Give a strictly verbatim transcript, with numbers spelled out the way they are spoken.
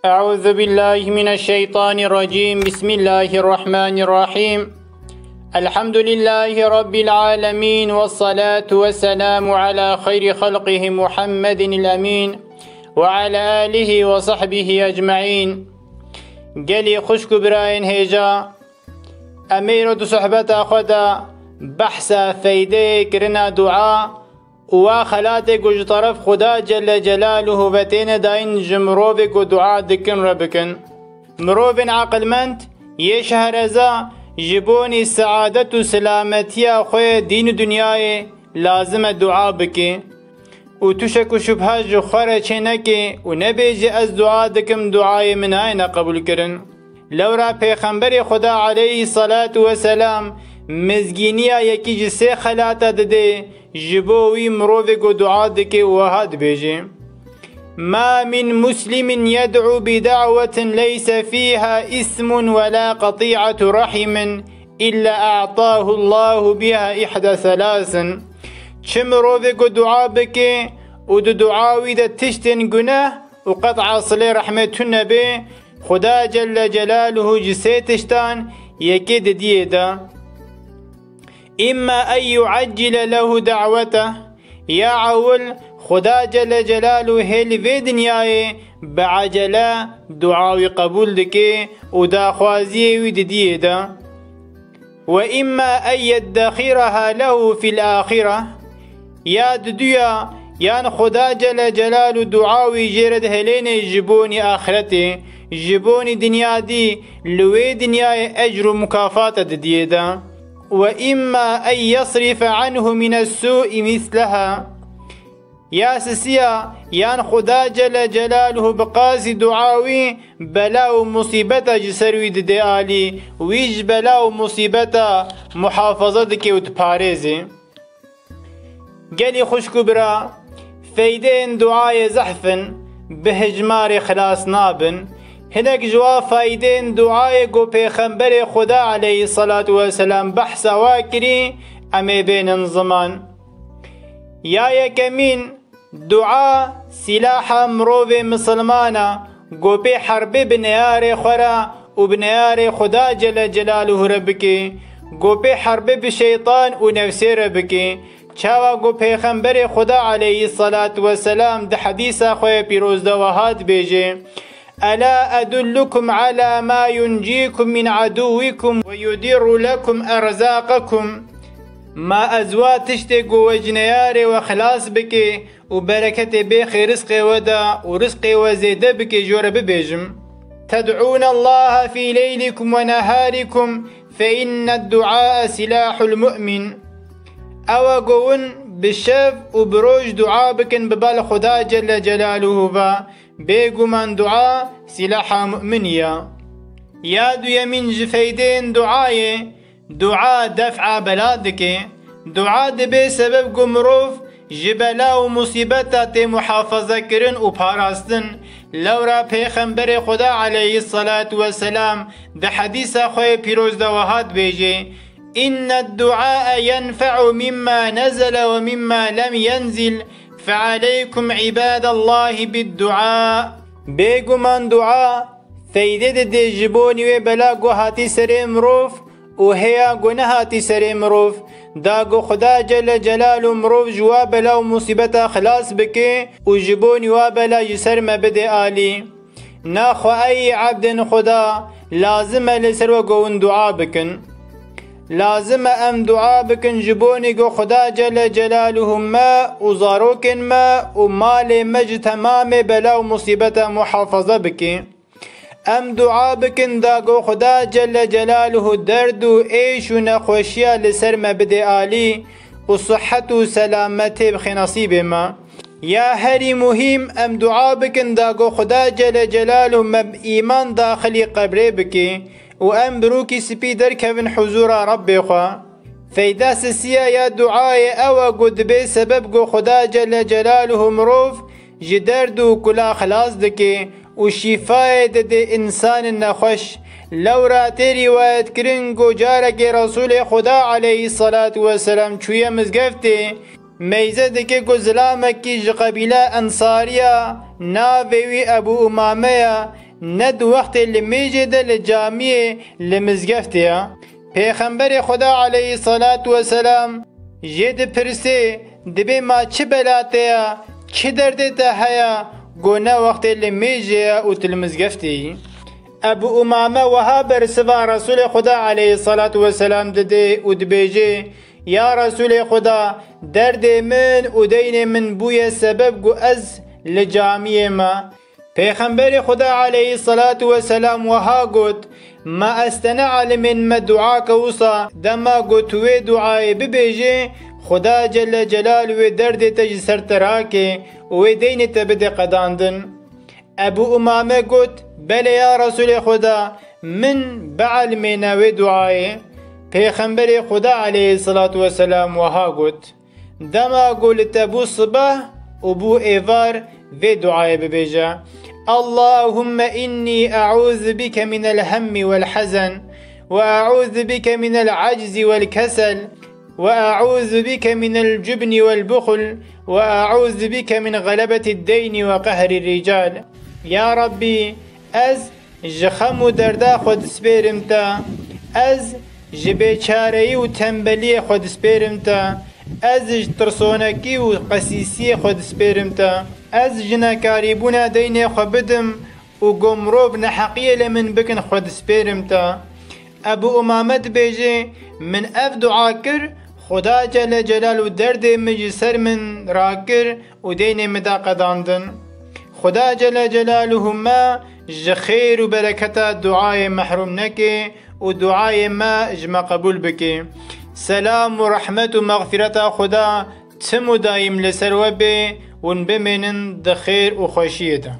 أعوذ بالله من الشيطان الرجيم. بسم الله الرحمن الرحيم. الحمد لله رب العالمين، والصلاة والسلام على خير خلقه محمد الأمين وعلى آله وصحبه أجمعين. Gelî xwişk û birayên hêja, em ê îro di sohbeta xwe de behsa feydeyê kirina dua û wa xelatê ku ji teref Xuda Celle Celaluhu ve têne dayîn ji mirovê ku dua dikin re bikin. Mirovên aqilmend yê şehreza ji bonî seadet û silametiya xwe yê dîn û dinyayê lazim e dua bike û tu şek û şubha ji xwe re çê neke û nebêje, ez dua dikim, duayê min nayêne qebûlkirin. Lewra Pêxemberê Xuda aleyhî salatu weselam mizgîniya yekî ji sê xelata didê, ji bo wî mirovê ku dua dike û wiha dibêje: ما من مسلم يدعو بدعوة ليس فيها إثم ولا قطيعة رحم إلا أعطاه الله بها إحدى ثلاث. Çi mirovê ku dua bike û di dua wî de tiştên guneh û qet'a silê rehmê tune be, Xuda Celle Celaluhu ji sê tiştan yekê didiyê de. إما أن يعجل له دعوته، ya ewil Xuda Celle Celaluhu hê li vê dinyayê bi ecele dua wî qebûl dike û daxwaziyê wî didiyê de. وإما أن يدخرها له في الآخرة، ya diduya, yan Xuda Celle Celaluhu dua wî jê re dihêlêne ji bonî axretê, ji bonî dinya dî li wê dinyayê ecr û mukafata didiyê de. وإما أن يصرف عنه من السوء مثلها، ya sisiya, yan Xuda Celle Celaluhu bi qasî dua wî bela û musîbeta ji ser wî dide alî, wî ji bela û musîbeta muhafaza dike û diparêze. Gelî xwişk û bira, feydeyên duayê zehf in, bi hejmarê xilas nabin. Hinek ji wa faydeyên duayê ku Pêxemberê Xuda aleyhî salatu weselam behsa wa kirî, em ê bênin ziman. Ya yekemîn, dua sîlaha mirovê misilman e, ku pê herbê bi neyarê xwe re û bi neyarê Xuda Celle Celaluhu re bike, ku pê herbê bi şeytan û nefsê re bike. Çawa ku Pêxemberê Xuda aleyhî salatu weselam di hedîsa xwe yê pîroz de wiha dibêje: ألا أدلكم على ما ينجيكم من عدوكم ويدر لكم أرزاقكم؟ Ma ez wa tiştê ku we ji neyarê we xilas bike û bereketê bêxê rizqê we de û rizqê we zêde bike ji we re bibêjim: تدعون الله في ليلكم ونهاركم فإن الدعاء سلاح المؤمن. Ew e ku hûn bi şev û bi roj dua bikin bi bal Xuda Celle Celaluhu ve, bêguman dua sîlaha mu'minî ye. Ya duyemîn ji feydeyên duayê, dua def'a bela dike. Dua dibe sebeb ku mirov ji bela û musîbeta tê muhafaza kirin û parastin. Lewra Pêxemberê Xuda aleyhî salatu weselam di hedîsa xwe yê pîroz de wiha dibêje: إن الدعاء ينفع مما نزل ومما لم ينزل، فعليكم عباد الله بالدعاء. Bêguman dua feydê dide ji bonî wê bela ku hatî serê mirov û hêya ku nehatî serê mirov, da ku Xuda Celle Celaluhu mirov ji wa bela û musîbeta xilas bike û ji bonî wa bela ji ser me bide alî. Naxwe ey ebdên Xuda, lazim e li ser we ku hûn dua bikin. Lazim e em dua bikin ji bonî ku Xuda Celle Celaluhu me û zarokên me û malê me ji temamê bela û musîbeta muhafaza bike. Em dua bikin da ku Xuda Celle Celaluhu derd û êş û nexweşiya li ser me bide alî û sihet û selametê bixe nesîbê me. Ya herî muhîm, em dua bikin da ku Xuda Celle Celaluhu me bi îman daxilî qebrê bike û em bi rûkî spî derkevin huzûra Rebbê xwe. Feyda sisiya ya duayê ew e ku dibe sebeb ku Xuda Celle Celaluhu mirov ji derd û kula xilas dike û şîfayê dide însanên nexweş. Lewra tê rîwayetkirin ku carekê Resûlê Xuda aleyhî salatu weselam çûye mizgeftê, meyze dike ku zilamekî ji qebîla Ensariya, navê wî Ebû Umame ye, ne di wextê limêjê de li camiyê, li mizgeftê ye. Pêxemberê Xweda aleyhisselatu vesselam jê dipirsê, dibê ma çi bela te ye, çi derdê te heye, go ne wextê limêjê ye û tu li mizgeftê yî. Ebu Umame wiha bersiva Resûlê Xweda aleyhisselatu vesselam didê û dibêjê, Ya Resûlê Xweda, derdê min û deynê min bûye sebeb ku ez li camiyê me. Pêxemberê Xweda aleyhisselatu vesselam wiha got, Ma ez te neelimên me duake wisa, dema ku tu wê duayê bibêjê, Xweda Celle Celaluhu wê derdê te ji ser te rake û wê deynê te bide qedandin. Ebu Umame got, Belê ya Resûlê Xweda, min bielimêne wê duayê. Pêxemberê Xweda aleyhisselatu vesselam wiha got, Dema ku li te bû sibeh û bû êvar, vê duayê bibêje, Allahümme inni e'ûzu bike minel hemmi vel hezen ve e'ûzu bike minel aczi vel kesel ve e'ûzu bike minel cübni vel buxul ve e'ûzu bike min galebetid deyni ve qehrir rical. Ya Rabbî, ez ji xem û derda xwe dispêrim te. Ez ji bêçareyî û tembeliyê xwe dispêrim te. Ez ji tirsonekî û qesîsiyê xwe dispêrim te. Ez ji nekarîbûna deynê xwe bidim û ku mirov neheqiyê li min bikin xwe dispêrim te. Ebu Umame dibêje, Min ev dua kir, Xuda Celle Celaluhu derdê min ji ser min rakir û deynê min da qedandin. Xuda Celle Celaluhu me ji xêr û bereketa duayê mehrûm neke û duayê me ji me qebûl bike. Selam û rehmet û mexfireta Xuda tim û dayîm li ser we bê, hûn bimênin di xêr û xweşiyê de.